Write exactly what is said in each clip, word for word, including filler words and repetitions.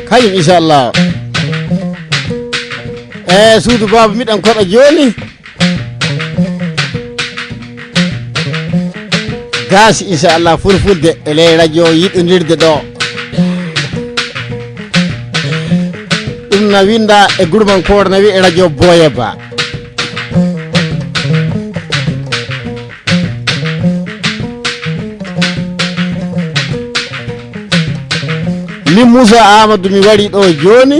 Kañum, inchallah. E suudu baaba, miɗen koɗa jooni. Gaasi, inchallah, fulfulde e ley radio yiɗondirde ɗo. Ɗum na winda e gurmankoore na wiye radio Boye Ba. Min Moussa Amadou, mi wari ɗo jooni.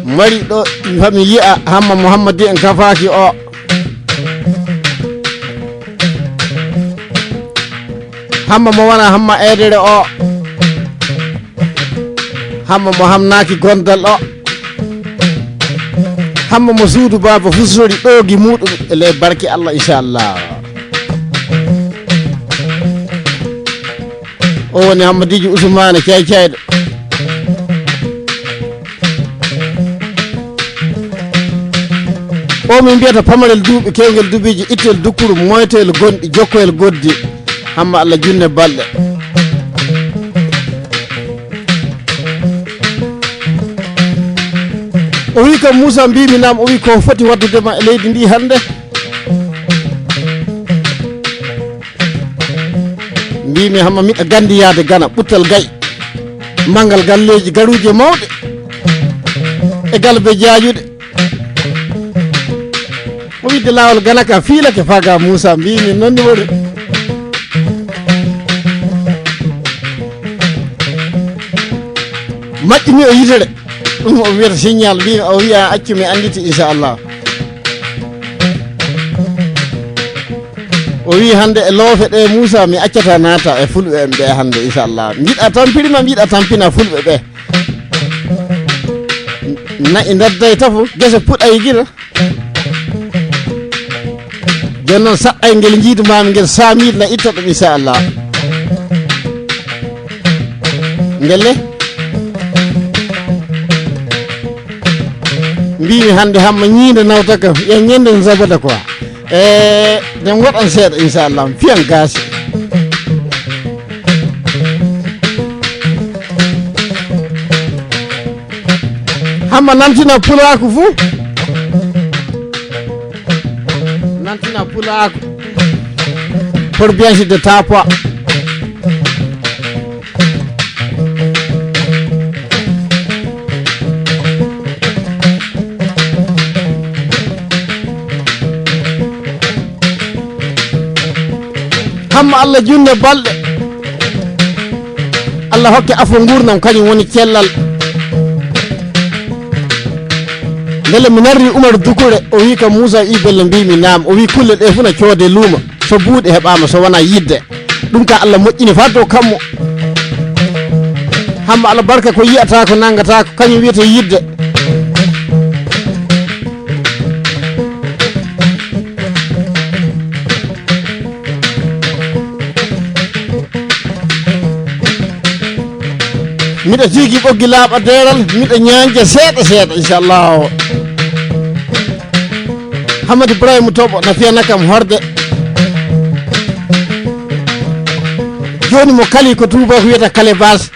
Mi wari ɗo, mi yi'a Hamma Mouhammadi en kafaaki o. Hamma mo wona Hamma Aidara o. Hamma mo hamnaaki gondal o. Hamma mo suudu baaba fusori ɗoogi muɗum e ley barke Allah, inchallah. O woni Hammadiijo Usmaane Caycayɗo. O min mbiyata pamarel duuɓi, kewngel duuɓiiji, ittel dukkuru, moytel gonɗi, jokkoyel goddi. Hamma Allah junne balɗe. O wi kam, Moussa, mbimi nam, o wi ko foti waddude ma e leydi ndi hannde. Mbimi, Hamma, miɗa gandi yaade Gana, ɓuttal gay, manngal galleeji, garuuje mawɗe e galbe jaajuɗe. O wiide laawol Gana ka fiilake faga Moussa, mbimi noon ni woni. Maƴƴini o yitere. Ɗum o wiyata signal, mbimi o wiya accu mi annditi, inchallah. O wi hannde e loofe ɗe, Moussa, mi accata naata e fulɓe en ɓe hannde, inchallah. Mbiɗa tampiri ma, mbiɗa tampina fulɓe ɓe. Na'i ndadday tafo, gese puɗay gila. Jooni noon, saɗɗay ngel njiidu maami ngel, saamiidu na itta ɗum, inchallah. Ngelle? Mbimi hannde Hamma ñiinde nawta kam, ya ñande zabada quoi. E, ɗen waɗan seeɗa, inchallah, fiyan gaasi. Hamma nantina pulaaku fu. Nantina pulaaku. Pour bien de tapwa. Hamma Allah junne balɗe. Allah hokke afo ngurnam, kañum woni cellal. Ndelle mi narri Umar Dukure, o wi kam, Moussa, i belle, mbimi nam. O wi kulle ɗe fu na coode luuma. So buuɗe heɓaama, so wona yidde. Ɗum ka Allah moƴƴini faa dow kammu. Hamma Allah barka ko yiyata ko nanngata ko, kañum wiyete yidde. Miɗa jigi ɓoggi laaɓa deeral, miɗa ñaanja seeɗa seeɗa, inchallah. Hamadi Ibrahima Toɓo na fiyana kam horde. Jooni mo kali ko tuubaako wiyata kale bas.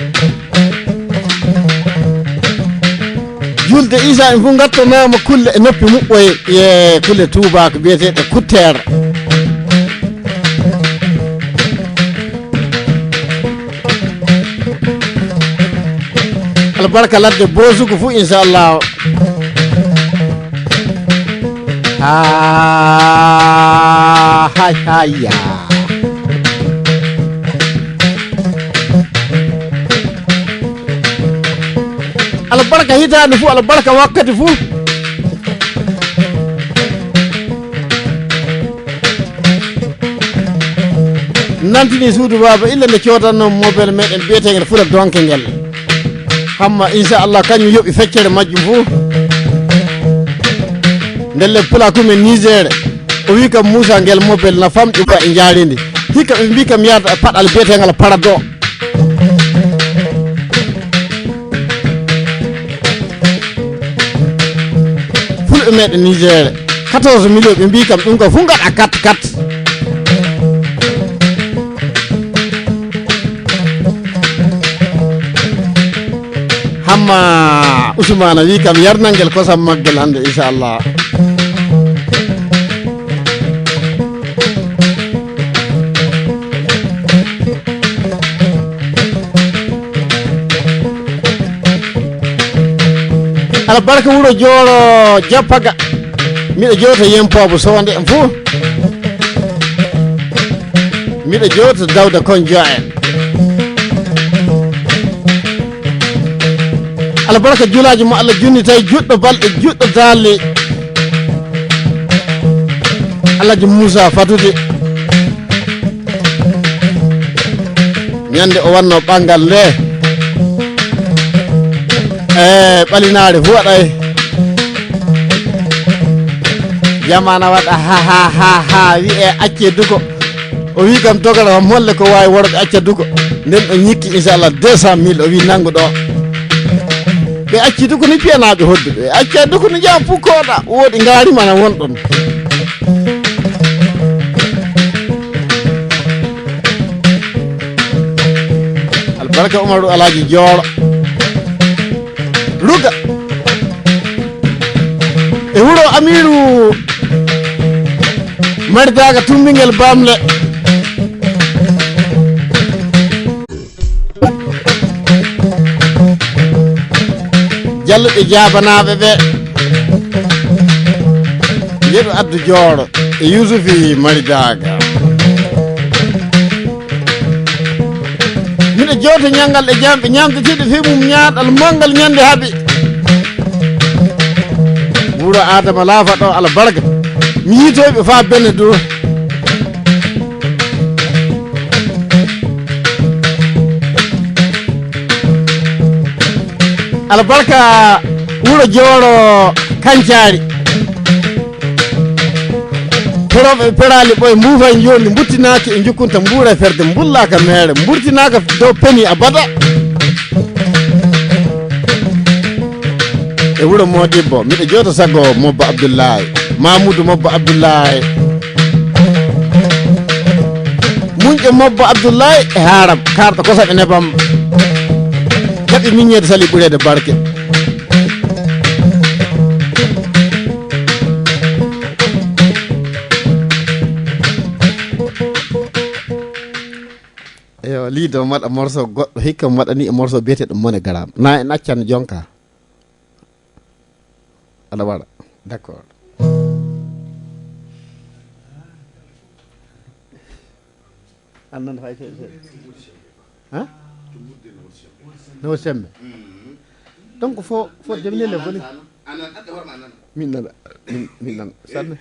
Julde Isa en fof ngattanama kulle e noppi muɓɓoye, ye kulle tuubaako biyeteɗe kutteera. Albarka ladde Bosugu fof, inchallah. Ah, hay, hay, ya. Albarka hitaande fof, albarka wakkati fof. Nantini suudu baaba, illa nde coodanno mobel meɗen biyeteŋel Fula Donke ngel. Hamma, inchallah, kañum yoɓi feccere majjum fof. Ndelle pula kumen Niger. O wi kam, Moussa, ngel mobel na famɗi ba e njaarindi. Hikka ɓe mbi kam yahata e paɗal biyeteŋgal Parado. Fulɓe meɗen Niger, quatorze millions, ɓe mbi kam ɗum ko fof ngaɗa kat kat. Ah, Usmaana wi kam yarnangel kosam maggel hannde, inchallah. Alabarka wuro Jooro Jappaga. Miɗo jowta yempoobo sownde en fof. Miɗo jowta Dawda Konjo en. Alabarka julaaji mo Allah junni tawi juɗɗo balɗe, juɗɗo daalle. Alhaji Moussa Fatude. Ñande o wanno ɓanngal nde. E ɓalinaare fof waɗay. Jamaana waɗa ha, ha, ha, ha, wi'e acce duko. O wi kam dogata kam holle ko wawi worɓe acca duko. Nden o ñikki inchallah deux cent mille o wi nangu ɗo. Ɓe acci duko ni piyanaɓe hodduɓe. Ɓe acca duko ni jaa pukkoɗa. Woɗi ngaari mana won ɗon. Albarka Umaru Alhaji Jooro. Ruga. E wuro Amiru Maridaga tumbingel Bamle. Jalluɓe jaabanaɓe ɓe. Yeɗu addu Jooro e Yusufi Maridaga. Miɗo jowta ñanngal e jamɓe ñamɗe tiɗe fii mum ñaaɗal manngal ñande haaɓi. Wuro Adama laafa ɗo alabarka. Mi yiitoyɓe faa bene dow. Alabarka wuro Jooro Kancaari. Perooɓe e peraali ɓoye mbuufa e njondi mbuttinaaki e njukkunta mbuura e ferde mbullaaka meere mburtinaaka dow peni abada. E wuro Modibbo, miɗo jowta sago Mobbo Abdullahi, Mamudu Mobbo Abdullahi. Muñƴo Mobbo Abdullahi e haaram, kaarɗo kosam e nebam. Jaɓi miññeede sali ɓureede barke. Eyo, Liido mi waɗa morceau goɗɗo hikka mi waɗani e morceau biyeteeɗo MoneyGram. Na en accan jonka. Aɗa waɗa. D'accord. An nan fay fe fe. Hein? No sembe. Donc fo fo demine le voli. Min nana. Min min nana. Sanne.